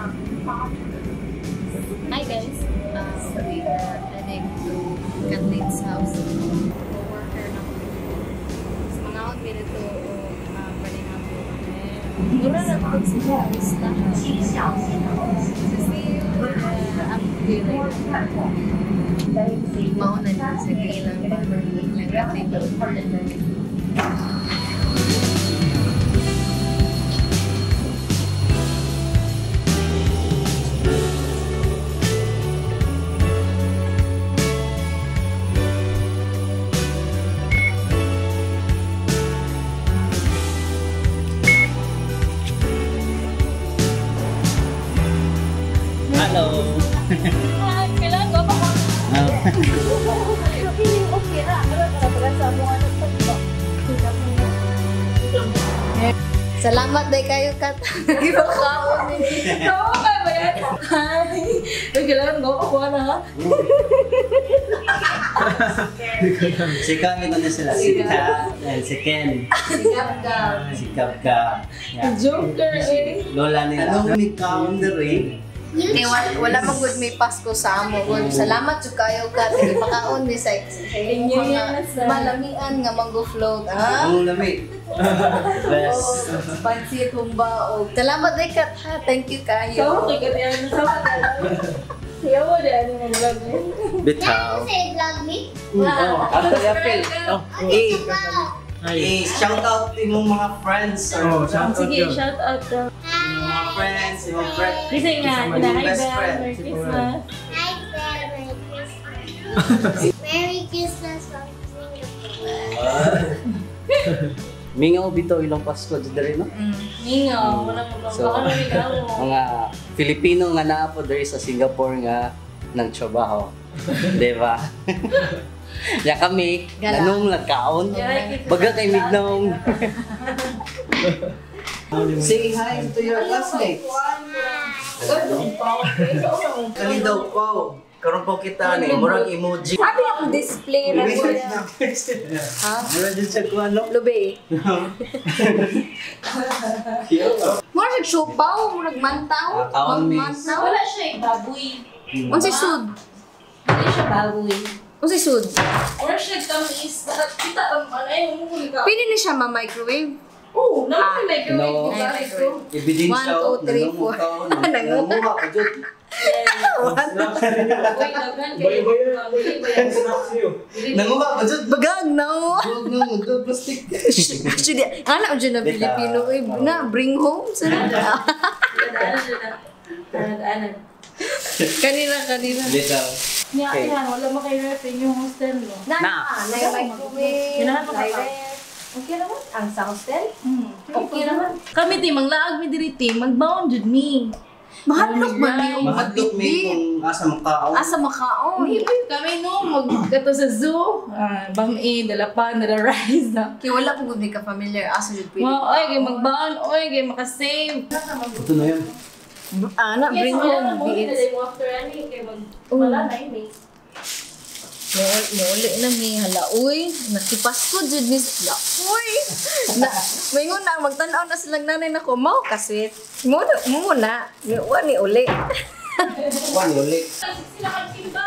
Hi guys, we are heading to Kathleen's house. Co-worker na ko. Mga minute to paningabo. Mura na ko sila. So see you update later. Mao na din sa kailang lang Kathleen. Hello. Kailangan ko pa. Feeling okay na. Salamat day kayo Kat. Gipakaon ni. Tawa ka ba yan? Hi. Kailangan ko ako na ha. Si Kami na sila. Si Kat and si Ken. Si Gab. Si Gab Gab. Yeah. Joker eh. Lola nila. Anong ni Kaon rin? Kay wala man gud may Pasko sa amo gud. Salamat jud kayo Kat. Gipakaon ni sa Inyo mga yan, sa- malamian nga mango float. Ha? Ang lami. Best. Pansit humba og. Salamat day Kat ha. Thank you kayo. Tawa kay Kat yan. Tawa ka. Siya mo dyan ang mag-vlog eh. Bitaw. Say vlog me. Oh, after April. Oh, eh. Eh, shout out imong mga friends or Oh, shout out Sige, yun. shout out ka. imong mga friends, imong friend. Kasi nga, Imong na, hi best Belle, friend. Merry Christmas. Hi, Belle. Merry Christmas. Merry Christmas from Singapore. Mingaw bitaw ilang Pasko dyan diri no? Mingaw, wala mo ba? So, Baka namigaw mo. mga Filipino nga naa po diri sa Singapore nga nagtrabaho. Di ba? Ya kami, Gala. nanong lagkaon. Baga kay mignong. Say hi to your classmates. Kani daw po. Karon po kita ni murag emoji. Sabi akong display na ko. Ha? Murag jud siya kuan no. Lube. Mura siya siopaw, murag mantaw. Ah, kaon, miss. Mantaw. Wala siya eh, baboy. Unsay sud? Hindi siya baboy. Unsay sud? Or siya tamis. Kita ang ano ay huli ka. Pwede ni siya ma-microwave. Oh, naman may microwave. No. Di ba? Microwave. Ebidensya 1, 2, 3, 4. Nanguha ka jud. Uy, daghan kayo. Bay-bay snacks niyo. Nanguha ka jud. Bagag no. Wag no, do plastic. Actually, alam dyan na Pilipino eh, na bring home sila. Daanan. Kanina, kanina. Bitaw. Nya, Okay. yan, wala mo kay ref yung hostel no. Na, Na. na microwave. Ganahan pa ka na pa? ref. Okay naman ang sa hostel. Okay naman. Kami ti manglaag mi diri ti, magbaon jud mi. Mahadlok man ni yung Mahadlok mi magbitbit. kung asa makaon. Asa makaon. Hindi pa kami no magkato sa zoo. Ah, bam-i, dalapan, dala rice na. Kaya wala po gud ka familiar asa jud pwede. Wow, oy, kay magbaon, oy, kay makasave. Ito na yun. Ana, bring home. Mo Beats. mo after ani kay mag wala na ini. Muuli na mi hala uy, nakipasko jud ni la uy. Na maingon na magtan-aw na silang nanay nako mao kasi mo mo na ni wa ni uli. Kuan uli. Sila kan simba.